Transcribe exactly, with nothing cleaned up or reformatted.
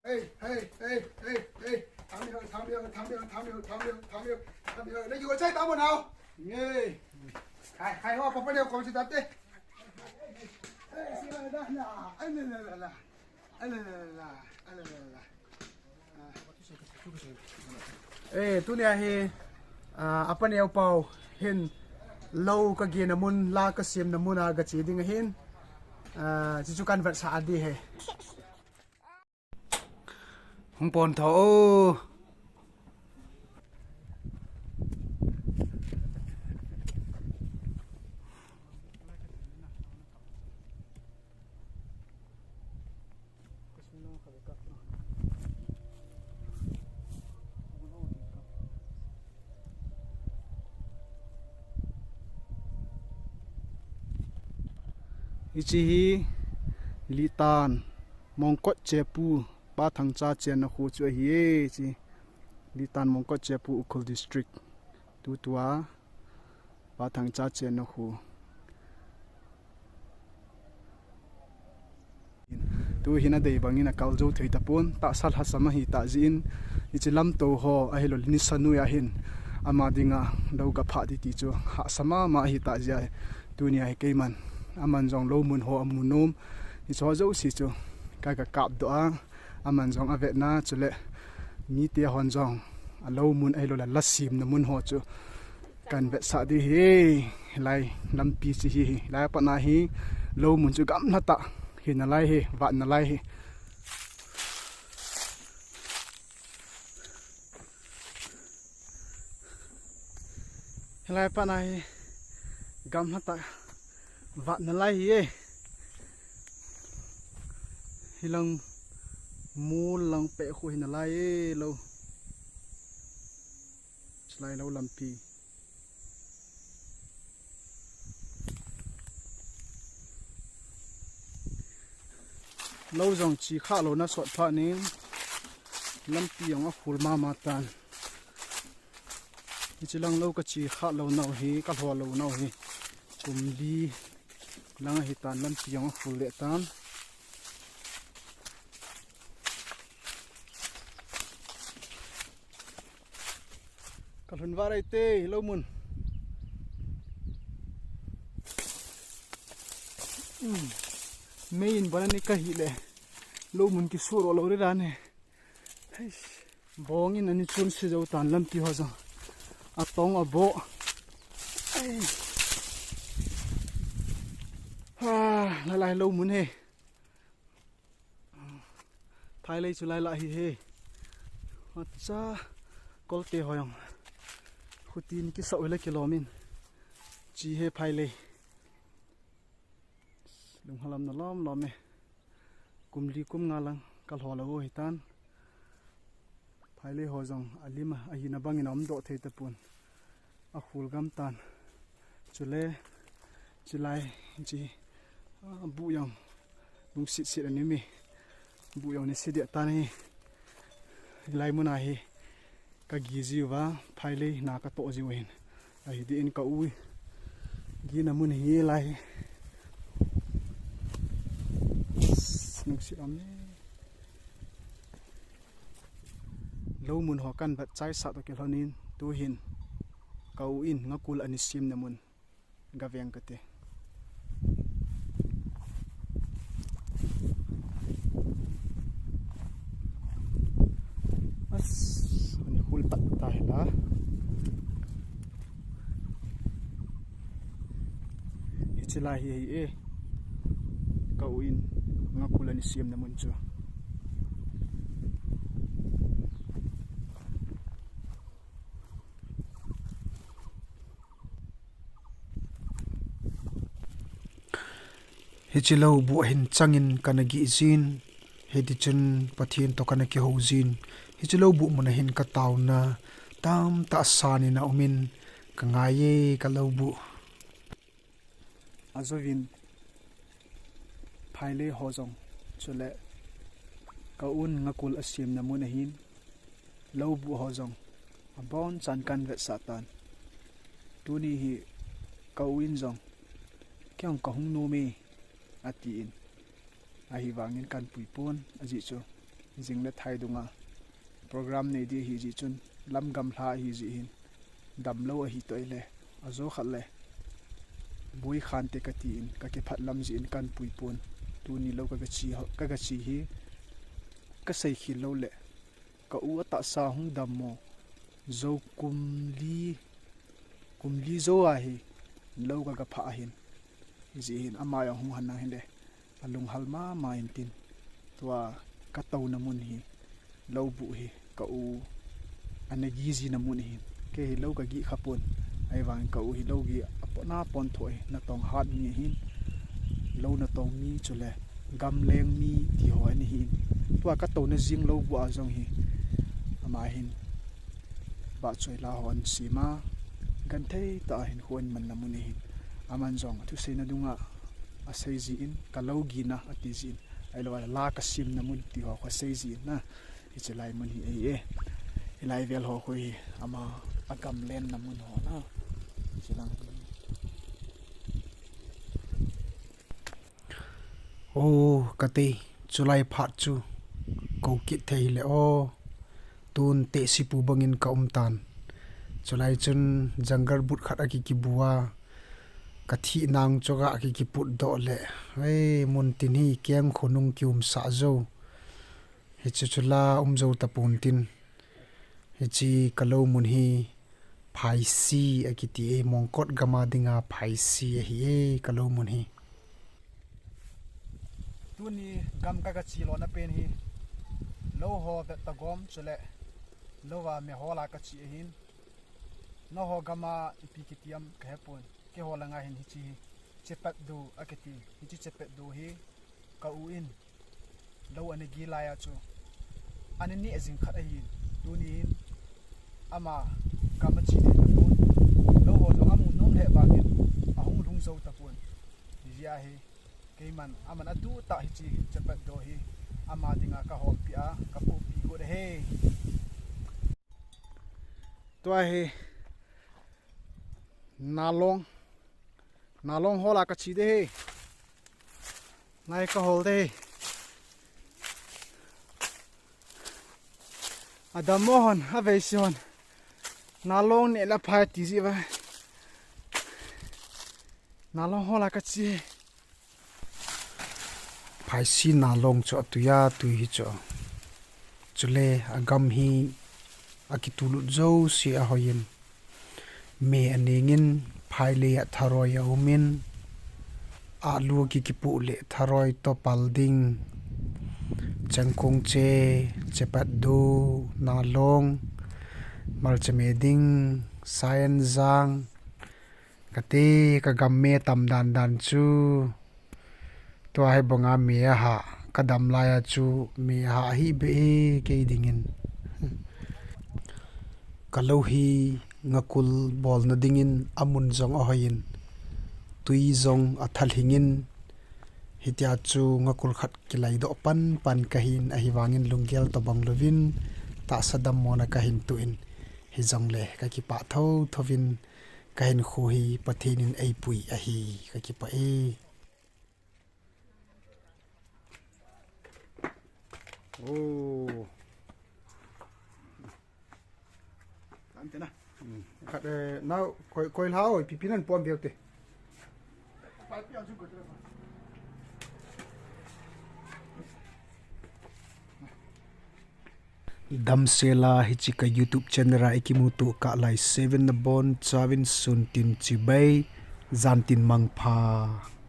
Hey, hey, hey, hey, hey. Tham iu, tham iu, tham iu, tham iu, tham iu, tham iu, tham iu. Nei kigo chai ta mo nao. Ngei. Hai, hai ho, papa ne kong si tate. Hey, si la la la. Ai la la la la. Ai la la la la. Ai la la la la. Eh, tunia hi, ah, apa neo pau hin lou kagena mun, la kasemna mun a gache ding ahin, ah, chuchu kan vetsah ding ahi. Hung pon tho o. Hiche hi Litan Mongkot Chepu, Pa Thangcha chenna kho chu ahi e, hiche Litan Mongkot Chepu, Ukhrul District. Tutua Pa Thangcha chenna kho. Tuhin adei bangin akal jou thei tapon, tahsa lhasam ahi tah jeh in, hiche lamto ho ahilou le nisa noiya hin, ama dinga lou gaphah ding ti chu hahsa mama ahi tah jeh a, tunia hi keiman, aman jong lou mun ho amu nom, hiche ho jouse chu ka, ka kap doh a, aman jong avetna, chule mite hon jong alou mun ahilou le la semna mun ho chu kan vetsah ding ahi. Hilai lampi chu hi, hilai a pat na hi lou mun chu gamlha tah hi nalai ahi, vat nalai ahi. Hilai a pat na hi gamlha tah vat nalai ahi e. Hilang mol lang peh khu hi nalai e lou. Chulai lou lampi. Lou jong che kha louna sot phat in lampi jong akhul mama tan. Hiche lang lou kache kha lou nau hi, kalho lou nau hi kum li lang ahi tan, lampi jong akhul le tan. Kalhun vat ding te, lou mun. Hmm. Mei in bana ni kahi le. Lou mun kisu ro lou ri dan e. Eish. Bong in ani chun si jou tan lampi ho jong. Atong abo. Ai. Ha, la lai lou mun e. Phailei chu lai lah hi e. Acha, kolte ho jong. Khutin kisah u le kilom in. Che e phailei. Lunghalam na lom lom e. Kum li kum nga lang kalho lou u ahi tan. Phailei ho jong alim a, ahina bangin aum doh thei tapon. Akhul gam tan. Chule, chulai, chi, a, bu jong lungset set aum e. Bu jong ni se deh tan ahi. Hilai mun a hi kagi jiu va, phailei na katoh jiu ahin. Ahi deh in ka u gina mun hi lai. Lungset aum e. Lou mun ho kan vet chai sah toh kilhon in, tuhin ka u in ngakul ani semna mun gaveng kate. As, ani khul pat ta hila. Hiche lai hi ahi e. Ka u in ngakul ani semna mun chu. Hiche lou buh hin changin kana gih jin, hiti chun Pathen toh kana kihou jin. Hiche lou buh mun a hin ka taona tamtah san in aum in ka ngai e ka lou buh. Ajouvin phailei ho jong, chule ka un ngakul asemna mun ahin, lou buh ho jong abonchan kan vetsah tan. Tuni hi ka u in jong, kei jong ka hung nom e, atin. Ahivangin kan pui pon, ajeh chu Jing le thai dunga program nei di ahi jeh chun lam gamla ahi jeh hin damlou ahi toh le ajo khat le boi khante kati in kakiphat lam jeh in kan pui pon. Tuni lou kaga chi, kaga chi hi kasei khel lou le ka u atahsa hung dam mo. Jou kum li, kum li jou ahi lou kaga phah ahin. Hijeh hin ama jong hung han nang hile alunghal mama intin. Tua katouna mun hi lou buh hi ka u ana gih jina mun ahin. Kei hi lou kagih khapon. Ahivangin ka u hi lou gih apon apon tho hi natong hat mi ahin. Lou natong mi chule gamleng mi ti ho ana hin. Tua katouna jing lou buh a jong hi ama hin vahchoi la ho ana sem a, genthei tah a hinkho ana manna mun ahin. Aman jong athuseina dunga asei jin, ka lou gihna ati jin, ahilou le la kasemna mun ti ho khu asei jin na. Hiche lai mun hi ahi e. Hilai vel ho khu hi ama agamlenna mun ho na. Hiche lang hi. O, kati, chulai phat chu kou kit thei hile o. Tun tehsepu bangin ka um tan. Chulai chun jungle boot khat akikibu a, kathih nang chu aga kikiput doh le, ei, mun tin hi keng khonung kiumsah jou. Hiche chu la um jou tapon tin. Hiche ka lou mun hi Phaisi akiti e, Mongkot gam a dinga Phaisi ahi e, ka lou mun hi. Tuni gam kaga che lona pen hi lou ho vettagom chule lou a mehol a kache ahin. Nangho gam a ipi kiti am kahepon. Keiho langa hin hiche hi chepatdo akiti. Hiche chepatdo hi ka u in lou ana gih lai a chu ana neh jing khat ahin. Tuni hin ama gam a che thei tapon. Lou ho jong amu nom lheh vangin ahung lhung jou tapon. Hijeh a hi keiman aman atuh tah hiche chepatdo hi ama dinga kaholpeh a, kapohpeh got ahi. Tua hi Nalong, Nalong hol a kache ding ahi. Nai kahol ding ahi. Adammo hon, aveise hon Nalong neh le phai ti jeh uva Nalong hol a kache. Phaisi Nalong chu atui a tui hi chu. Chule agam hi akitulut jouse ahoiyin. Me anengin, phailei a tharoi aumin, alu kikipoh le tharoi toh pal ding. Chengkong che, chepatdo, Nalong, malcha me ding, sainjang, kati, kagam me tam dandan chu. Tua hi banga me aha, kadam lai a chu me aha ahi beh e kei dingin. Ka lou hi ngakul bolna dingin amun jong ahoiyin, tui jong athalhingin, hitia chu ngakul khat kilaidoh panpan kahin, ahivangin lunggel tobang louvin tahsa dammona kahin toh in, hijongle kakipah thotho vin, kahinkho hi Pathen in eipui ahi, kakipah e. Khat, eh, nao, koi, koi lha oi, pipi nan pom veu te. Damsela hiche ka YouTube channel a ikimuto kah lai seven nabonchauvin sun tin chibai, jan tin mangpha.